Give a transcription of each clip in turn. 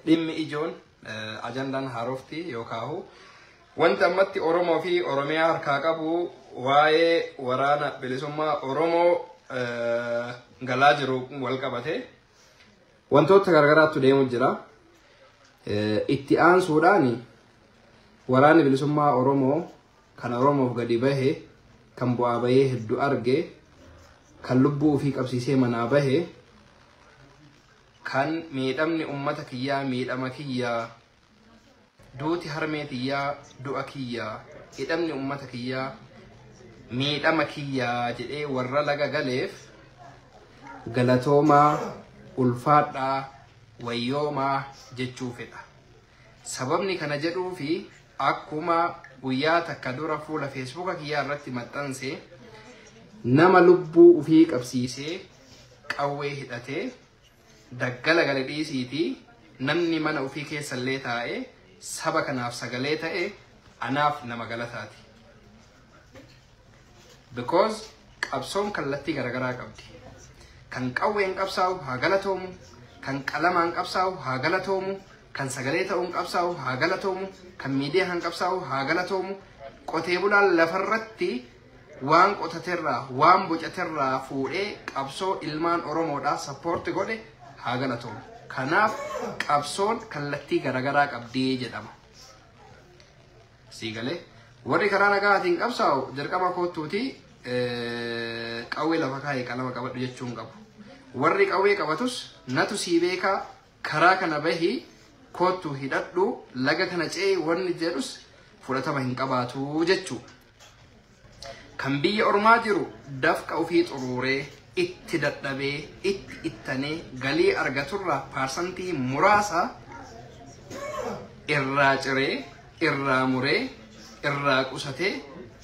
Dhimmi ijoon ajandaan haarofti yookaan wanti ammatti Oromoo fi Oromiyaa harkaa qabu waa'ee waraana bilisummaa Oromoo galaa jiru wal qabate wantoota garagaraatu deemu jira. Itti aansuudhaan waraanni bilisummaa Oromoo kan Oromoof gadi bahe, kan bu'aa bahee hedduu arge, kan lubbuu ofii qabsiisee manaa bahe, kan miidhamni ummata kiyyaa miidhama kiyyaa, duuti harmee tiyyaa du'a kiyyaa, hidhamni ummata kiyyaa miidhama kiyyaa jedhee warra laga galeef galatoomaa, ulfaadhaa, wayyoomaa jechuu fedha. Sababni kana jedhuu fi akkuma guyyaa takka dura fuula Feesbuuka kiyyaa irratti maxxanse, nama lubbuu ofii qabsiisee qawwee hidhatee daggala gale dhiisiitii namni mana ofii keessallee taa'ee saba kanaaf sagalee ta'e anaaf nama galataati. Because qabsoon kallattii garaagaraa qabdi. Kan qawween qabsaa'u haa galatoomu, kan qalamaan qabsaa'u haa galatoomu, kan sagalee ta'uun qabsaa'u haa galatoomu, kan miidiyaan qabsaa'u haa galatoomu. Qotee bulaan lafarratti waan qotaterraa, waan bocaterraa fuudhee qabsoo ilmaan Oromoodhaa support godhe haa galatoomu. Kanaaf qabsoon kallattii garaagaraa qabdii jedhama. Siigalee warri karaa nagaatiin qabsaa'u dirqama koottuuti qawwee lafa kaa'ee qalama qabadhu jechuun qabu. Warri qawwee qabatus natu sii beekaa, karaa kana bahii koottu hidhadhu, laga kana ce'ee wanni jedhus fudhatama hin qabaatu jechuudha. Kan biyya ormaa jiru dafqa ofii xuruuree itti dadhabee itti ittanee galii argaturraa paarsantii muraasa irraa ciree, irraa muree, irraa qusatee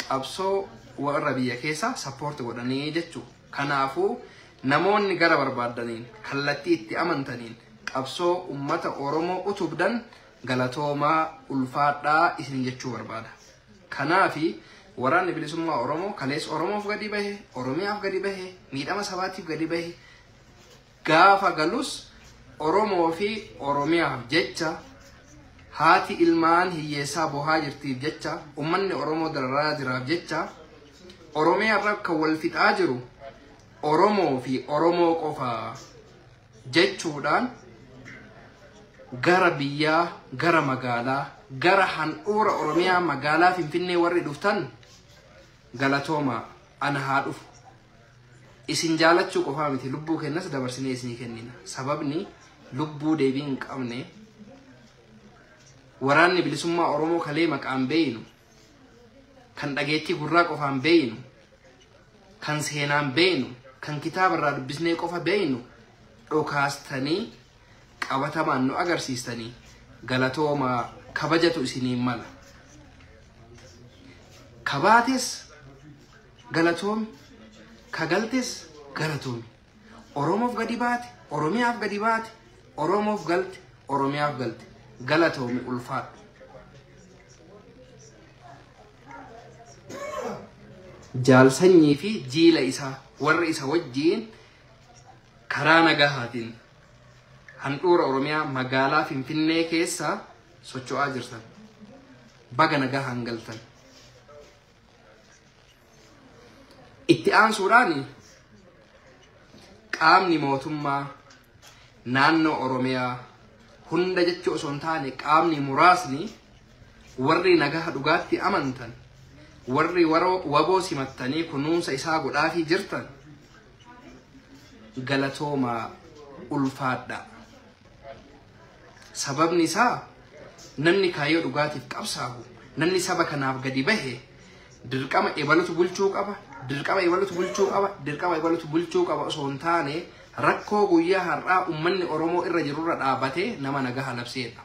qabsoo warra biyya keessaa support godhanii jechuudha. Kanaafuu namoonni gara barbaadaniin kallattii itti amantaniin qabsoo ummata Oromoo utubdan galatoomaa, ulfaadhaa isin jechuu barbaada. Kanaafi waraanni bilisummaa Oromoo kaleessa Oromoof gadi bahe, Oromiyaaf gadi bahe, miidhama sabaatiif gadi bahe, gaafa galus Oromoo fi Oromiyaaf jecha, haati ilmaan hiyyeessaa bohaa jirtiif jecha, uummanni Oromoo dararaa jiraaf jecha, Oromiyaa irra kan wal fixaa jiru Oromoo fi Oromoo qofa jechuudhaan gara biyyaa, gara magaalaa, gara handhuura Oromiyaa magaalaa Finfinnee warri dhuftan galatoomaa, ana haa dhufu. Isin jaalachuu qofaa miti, lubbuu kennas dabarsinee isinii kennina. Sababni lubbuu deebii hin qabne waraanni bilisummaa Oromoo kalee maqaan beeynu, kan dhageettii gurraa qofaan beeynu, kan seenaan beeynu, kan kitaaba irraa dubbisnee qofa beeynu dhokaastanii qabatamaan nu agarsiistanii galatoomaa, kabajatu isiniin mala. Kabaates galatoomi, kagaltes galatoomi. Oromoof gadi baate, Oromiyaaf gadi baate, Oromoof galte, Oromiyaaf galte. Galatoomi, ulfaadhu. Jaalsanyii fi jiila isaa warra isa wajjiin karaa nagahaatiin handhuura Oromiyaa magaalaa Finfinnee keessa socho'aa jirtan. Baga nagahaan galtan. Itti aansuudhaan qaamni mootummaa naannoo Oromiyaa hunda jechuu osoo hin taane qaamni muraasni warri nagaha dhugaatti amantan, warri waboo simattanii kunuunsa isaa godhaafii jirtan galatoomaa, ulfaadha. Sababni isaa namni kaayyoo dhugaatiif qabsaa'u, namni saba kanaaf gadi bahe dirqama ebalutu bulchuu qaba, dirqama ebalutu bulchuu qaba, dirqama ebalutu bulchuu qaba osoo hin taane rakkoo guyyaa har'aa uummanni Oromoo irra jirurra dhaabbatee nama nagaha labseedha.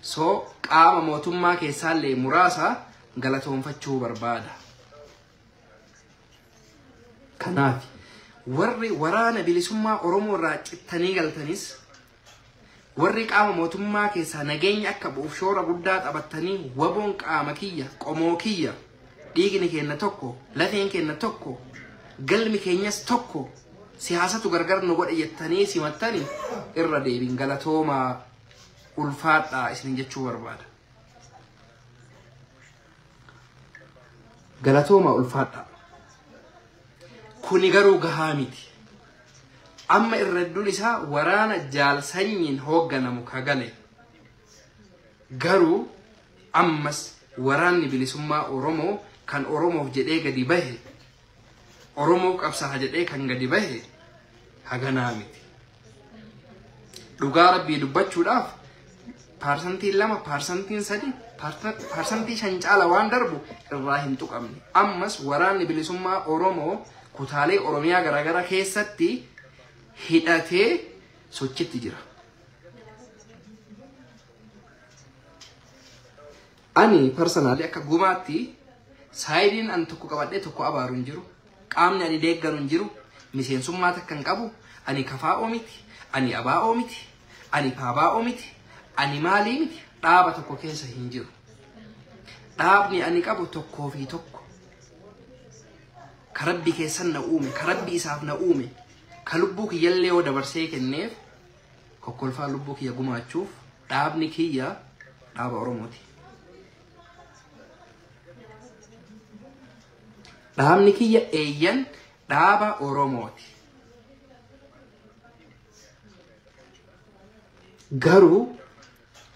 So qaama mootummaa keessaallee muraasa galatoonfachuu barbaada. Kanaaf warri waraana bilisummaa Oromoo irraa cittanii galtanis, warri qaama mootummaa keessaa nageenya akka bu'uuf shoora guddaa taphattanii waboon qaama kiyya, qomoo kiyya, dhiigni keenya tokko, lafeen keenya tokko, galmi keenyas tokko, Siyaasatu gargar nu godhe jettanii simattanii irra deebiin galatoomaa ulfaadhaa isin jechuu barbaada. Galatoomaa ulfaadhaa. Kuni garuu gahaa miti. Amma irra hedduun isaa waraana jaalsanyiin hoogganamu kagale. Garuu ammas waraanni bilisummaa Oromoo kan Oromoof jedhee gadi bahe, Oromoof qabsa'a jedhee kan gadi bahe haganaa miti. Dhugaa rabbii dubbachuudhaaf 2%, 3%, 5% caala waan darbu irraa hin tuqamne. Ammas waraanni bilisummaa Oromoo kutaalee Oromiyaa garaagaraa keessatti hidhatee sochitti jira. Ani personally akka gumaatti saayidiin an tokko qabadhee tokko abaaru hin jiru. Qaamni ani deeggaru hin jiru. Miseensummaa takka hin qabu. Ani kafaa'oo miti. Ani abaa'oo miti. Ani paabaa'oo miti. Ani maalii miti. Dhaaba tokko keessa hin jiru. Dhaabni ani qabu tokkoo fi tokko. Ka rabbi keessan na uume, ka rabbi isaaf na uume, ka lubbuu kiyyallee yoo dabarsee kenneef kokkolfaa lubbuu kiyya gumaachuuf dhaabni kiyya dhaaba Oromooti. Dhaabni kiyya eeyyan dhaaba Oromooti. Garuu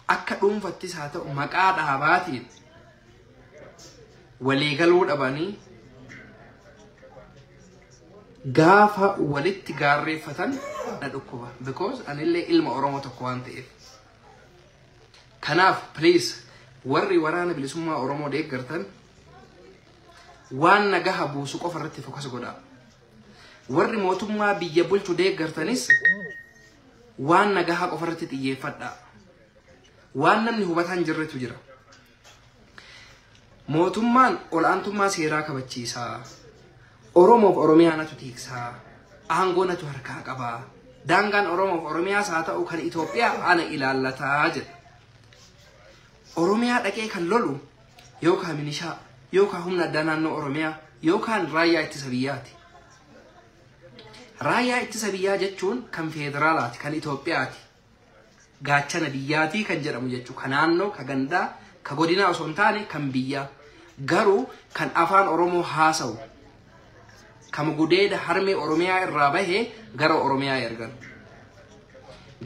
akka dhuunfattis haa ta'u maqaa dhaabaatiin waliigaluu dhabanii gaafa walitti gaarreeffatan na dhukkuba. Because anillee ilma Oromoo tokko waan ta'eef. Kanaaf please warri waraana bilisummaa Oromoo deeggartan waan nagaha buusu qofa irratti fokas godhaa. Warri mootummaa biyya bulchu deeggartanis waan nagaha qofa irratti xiyyeeffadhaa. Waan namni hubataan jirretu jira. Mootummaan ol'aantummaa seeraa kabachiisaa. Oromoof Oromiyaa natu tiiksaa. Aangoo natu harkaa qabaa. Daangaan Oromoof Oromiyaas haa ta'u kan Itoophiyaa ana ilaallataa jedha. Oromiyaa dhaqee kan lolu yookaan milishaa yookaan humna addaa naannoo Oromiyaa yookaan raayyaa ittisa biyyaati. Raayyaa ittisa biyyaa jechuun kan federaalaati, kan Itoophiyaati. Gaachana biyyaatii kan jedhamu jechuudha. Kan naannoo, kan gandaa, kan godinaa osoo hin taane kan biyyaa. Garuu kan afaan Oromoo haasa'u kan gudeeda harmee Oromiyaa irraa bahee gara Oromiyaa ergan.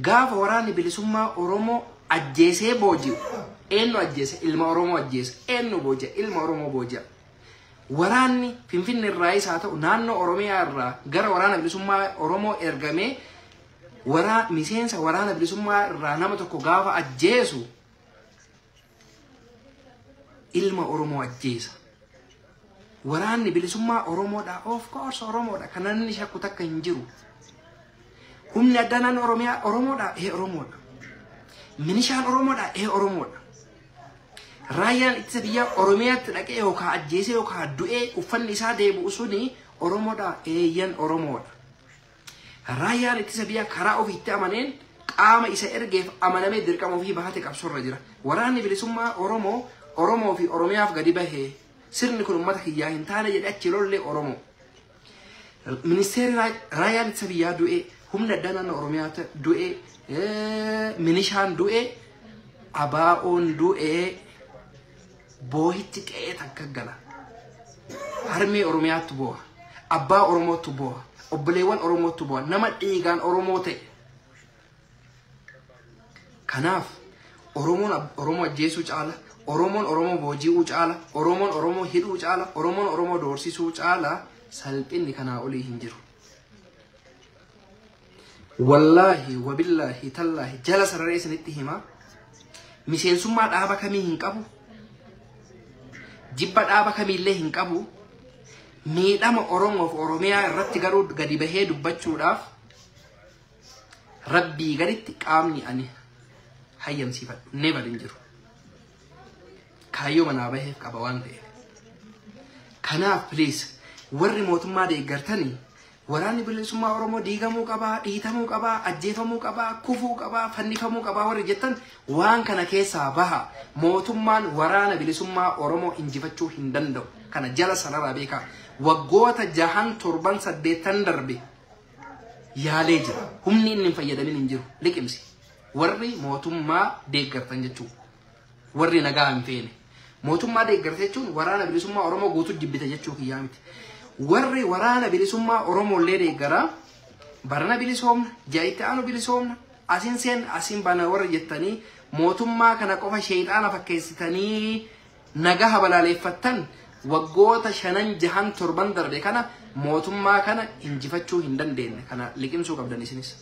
Gaafa waraanni bilisummaa Oromoo ajjeesee booji'u, eenyu ajjeese? Ilma Oromoo ajjeese. Eenyu booji'a? Ilma Oromoo booji'a. Waraanni Finfinne irraa haa ta'u naannoo Oromiyaa irraa gara waraana bilisummaa Oromoo ergamee miseensa waraana bilisummaa irraa nama tokko gaafa ajjeesu ilma Oromoo ajjeesa. Waraanni bilisummaa Oromoodha. Of course Oromoodha. Kan namni shakku takka hin jiru. Humni addaa naannoo Oromiyaa Oromoodha. Ee Oromoodha. Milishaan Oromoodha. Ee Oromoodha. Raayyaan ittisa biyyaa Oromiyaatti dhaqee yookaan ajjeesee yookaan du'ee uffanni isaa deebi'u suni Oromoodha. Eeyyan Oromoodha. Raayyaan ittisa biyyaa karaa ofiitti amaneen qaama isa ergeef amanamee dirqama ofii bahate qabsoorra jira. Waraanni bilisummaa Oromoo Oromoo fi Oromiyaaf gadi bahee sirni kun uummata kiyyaa hin taane jedhe achi lollee Oromoo. Ministeerri raayyaan ittisa biyyaa du'ee, humna addaa naannoo Oromiyaa du'ee, milishaan du'ee, abaa'oon du'ee, boohichi qe'ee takka gala. Harmee Oromiyaattu boo'a. Abbaa Oromootu boo'a. Obboleewwan Oromootu boo'a. Nama dhiigaan Oromoo ta'e. Kanaaf Oromoon Oromoo ajjeesuu caala, Oromoon Oromoo booji'uu caala, Oromoon Oromoo hidhuu caala, Oromoon Oromoo doorsisuu caala salphinni kanaa olii hin jiru. Wallaahi wabillaahi tallaahi jala sararee isinitti himaa. Miseensummaa dhaaba kamii hin qabu. Jibba dhaaba kamiillee hin qabu. Miidhama Oromoof Oromiyaa irratti garuu gadi bahee dubbachuudhaaf rabbii gaditti qaamni ani hayyamsiifadhu never hin jiru. Kaayyoo manaa baheef qaba waan ta'eef. Kanaaf please warri mootummaa deeggartanii waraanni bilisummaa Oromoo diigamuu qabaa, dhiitamuu qabaa, ajjeefamuu qabaa, kufuu qabaa, fannifamuu qabaa warri jettan waan kana keessaa baha. Mootummaan waraana bilisummaa Oromoo injifachuu hin danda'u. Kana jala sararaa beekaa. Waggoota 6 7 8 darbe Yaalee jira. Humni inni hin fayyadamin hin jiru. Liqimsi. Warri mootummaa deeggartan jechuudha. Warri nagaa hin feene. Mootummaa deeggarte jechuun waraana bilisummaa Oromoo guutuu jibbita jechuu kiyyaa miti. Warri waraana bilisummaa Oromoo illee deeggaraa barana bilisoomna, ji'a itti aanu bilisoomna, asin seen asin bana warra jettanii mootummaa kana qofa sheexaana fakkeessitanii nagaha balaaleeffattan, waggoota 5 6 7 darbe kana mootummaa kana injifachuu hin dandeenye. Kana liqimsuu qabdan isinis.